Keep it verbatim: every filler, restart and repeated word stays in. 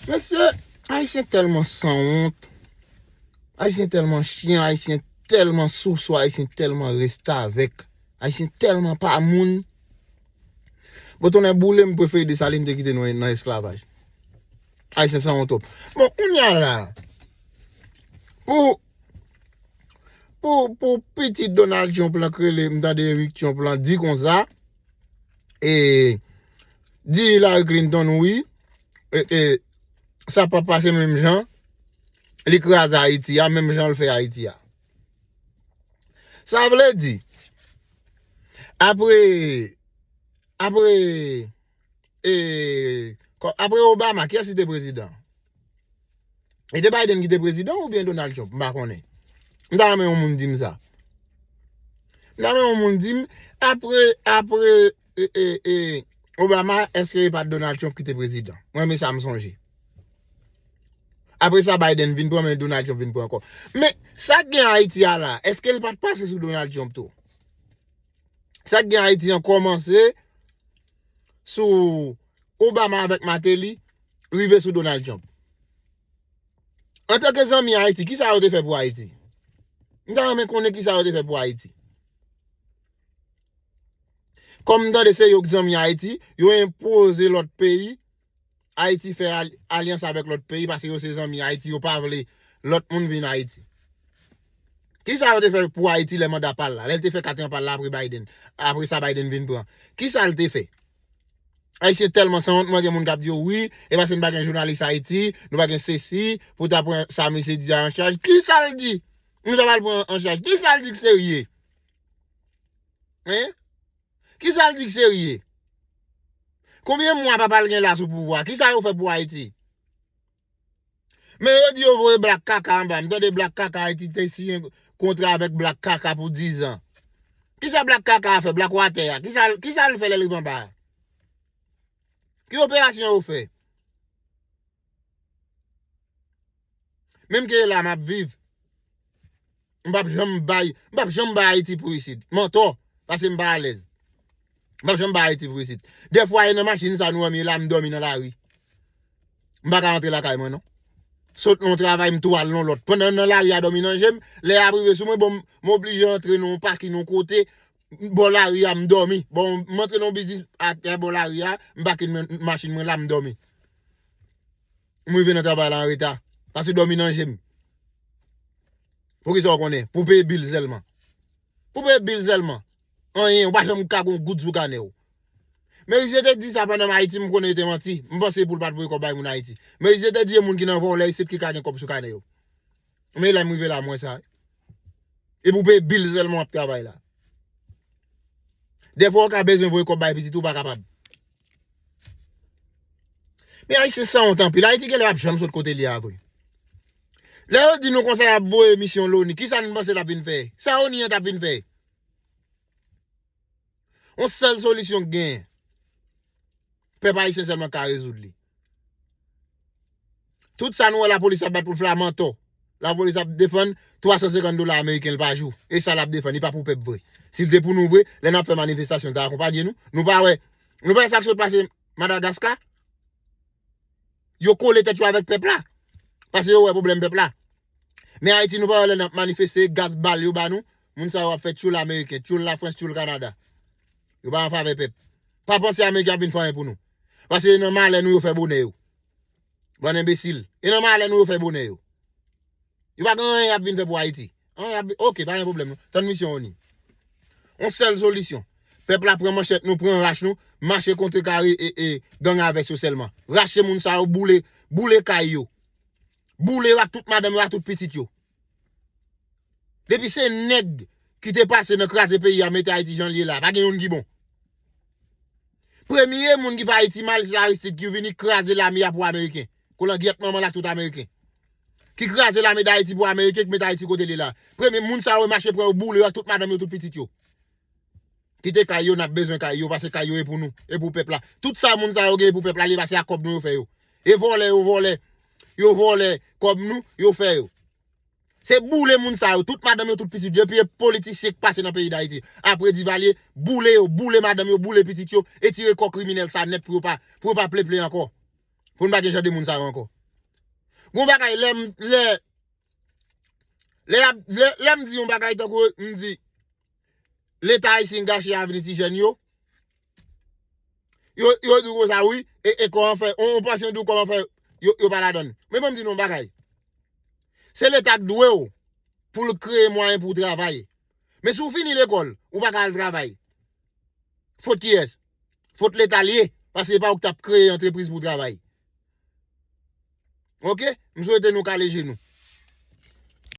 Mesye, Ayisyen tèlman sanwont. Ayisyen tèlman chen, Ayisyen tèlman sousou, Ayisyen tèlman restavèk. Ayisyen tèlman pa moun. Bon, tonnè boule m, prefere Desalin te kite nou nan esklavaj. Ayisyen sanwont twòp. Bon, kounye a la, pou, pou, pou pitit Donald Trump lan k rele, m tande Eric Trump lan di konsa, e, di Hillary Clinton, wi, e, e, sa p ap pase menm jan, li kraze Ayiti a, menm jan l fè Ayiti a. Sa vle di, apre, apre, e, kò- apre Obama, kiyès ki te prezidan? E te Biden ki te prezidan oubyen Donald Trump? M pa konnen. M ta renmen yon moun di m sa. M ta renmen yon moun di m, apre, apre, e, e, e, Obama, èske e pa t Donald Trump ki te prezidan? Mwen, men sa m sonje. Apre sa, Biden vin pran, men Donald Trump vin pran ankò. Men, sa k gen Ayiti a la, èske l pa t pase sou Donald Trump tou? Sa k gen Ayiti an kòmanse sou Obama avèk Martelly, rive sou Donald Trump. Antanke zanmi Ayiti, kisa yo te fè pou Ayiti? M ta renmen konnen kisa yo te fè pou Ayiti. Kòm m tande se yo k zanmi Ayiti, yo enpoze lòt peyi Ayiti fè al- alyans avèk lòt peyi paske yo se zanmi Ayiti, yo pa vle lòt moun vin Ayiti. Kisa yo te fè pou Ayiti lè manda pa l la? Lè l te fè katran pa l la apre Biden, apre sa Biden vin pran. Kisa l te fè? Ayisyen tèlman sanwont, mwen gen moun k ap di yo, wi, e paske n pa gen jounalis Ayiti, nou pa gen sesi, pou ta pran sa misye di a an chaj. Kisa l di? Nou ta pral pran an chaj. Kisa l di k serye? Hein? Kisa l di k serye? Konbyen mwa papa l gen la sou pouvwa? Kisa yo fè pou Ayiti? Men yo di yo voye Black Kaka anba. M tande Black Kaka Ayiti te siyen kontra avèk Black Kaka pou dizan. Kisa Black Kaka a fè? Black Water a. Kisa, kisa l fè lè l rive anba a? Ki operasyon yo fè? Menm ke la m ap viv. M p ap janm bay, m p ap janm bay Ayiti pou isit. Mantò, paske m pa alèz. M p ap janm bay Ayiti pou isit. Dèfwa e nan machin sa nou wè m ye la, m dòmi nan lari. M pa ka rantre lakay mwen non. Sot nan yon travay, m tou al nan lòt. Pandan nan lari a dòmi nan je m, lè y ap rive sou mwen, bon, m, m oblije antre nan yon pakin, yon kote, bò lari a, m dòmi. Bon, m antre nan yon biznis atè bò lari a, m pake m, machin mwen la, m dòmi. M rive nan travay la an reta. Paske dòmi nan je m. Poukisa w konnen? Pou peye bil sèlman. Pou peye bil sèlman. Anyen, ou pa janm ka gon goud sou kanè w. Merize te di sa pandan m Ayiti, m konnen te manti. M panse pou l pa t voye kòb bay moun Ayiti. Merize te di e moun ki nan vòlè isit ki ka gen kòb sou kanè yo. Men lè m rive la, m wè sa. E pou peye bil sèlman w ap travay la. Dèfwa w ka bezwen voye kòb bay pitit ou, pa kapab. Men Ayisyen sanwont anpil. Ayiti genlè p ap janm sot kote l ye a vre. Lè yo di nou konsa y ap voye misyon Loni, kisa n panse l ap vin fè? Sa Loni an t ap vin fè? Yon sèl solisyon k genyen. Pèp ayisyen sèlman ka rezoud li. Tout sa nou wè lapolis ap bat pou l fè la mantò. Lapolis ap defann twa san senkant dola ameriken l pa jou. E sa l ap defann, li pa pou pèp vre. Si l te pou nou vre, lè n ap fè manifestasyon, l ta akonpaye nou. Nou pa wè, nou pa wè sa k sot pase Madagaska? Yo kole tèt yo avèk pèp la. Paske yo wè pwoblèm pèp la. Men Ayiti, nou pa wè lè n ap manifeste, gaz bal yo ba nou, moun sa yo ap fè tchoul ameriken, tchoul Lafrans, tchoul Kanada. Yo pa an favè pèp. Pa panse ameriken ap vin fè anyen pou nou. Paske e nan malè nou yo fè bonè yo. Bann enbesil. E nan malè nou yo fè bonè yo. Yo pa gen anyen y ap vin fè pou Ayiti. Anyen y ap vin, oke, pa gen pwoblèm non. Tann misyon Loni. Yon sèl solisyon. Pèp la pran manchèt nou, pran rach nou, mache kontre kare e, e gang a vès yo sèlman. Rache moun sa yo, boule, boule kay yo. Boule yo ak tout madanm yo, ak tout pitit yo. Depi se nèg ki te pase nan kraze peyi a, mete Ayiti jan l ye la, pa gen youn ki bon. Premye moun ki fè Ayiti mal, se Aristide ki vini kraze lame a pou Ameriken. Kolangyèt manman l ak tout Ameriken. Ki kraze lame Dayiti pou Ameriken, ki mete Ayiti kote l ye la. Premye moun sa yo mache pran yo, boule yo ak tout madanm yo, tout pitit yo. Kite kay yo, n ap bezwen kay yo, paske kay yo e pou nou, e pou pèp la. Tout sa moun sa yo gen e pou pèp la, li pase ak kòb nou yo fè yo. E vòlè yo vòlè, yo vòlè kòb nou, yo fè yo. Se boule moun sa yo, tout madanm yo, tout pitit yo, epi e politisyen k pase nan peyi Dayiti. Apre Divalye, boule yo, boule madanm yo, boule pitit yo, e tire kò kriminèl sa nèt pou yo pa, pou yo pa pleple ankò. Pou n pa gen jan de moun sa yo ankò. Gon bagay lè m lè lè y ap- lè lè m di yon bagay tankou m di Leta ayisyen gache avni ti jèn yo. Yo yo di w konsa wi, e e kòman fè, on on pansyon di w kòman fè yo yo pa ladann. Men ban m di nou yon bagay. Se Leta k dwe w pou l kreye mwayen pou w travay. Men si w fini lekòl, ou pa ka al travay. Fot kiyès? Fot Leta l ye, paske se pa ou k t ap kreye antrepriz pou w travay. Oke? M swete nou kale je nou.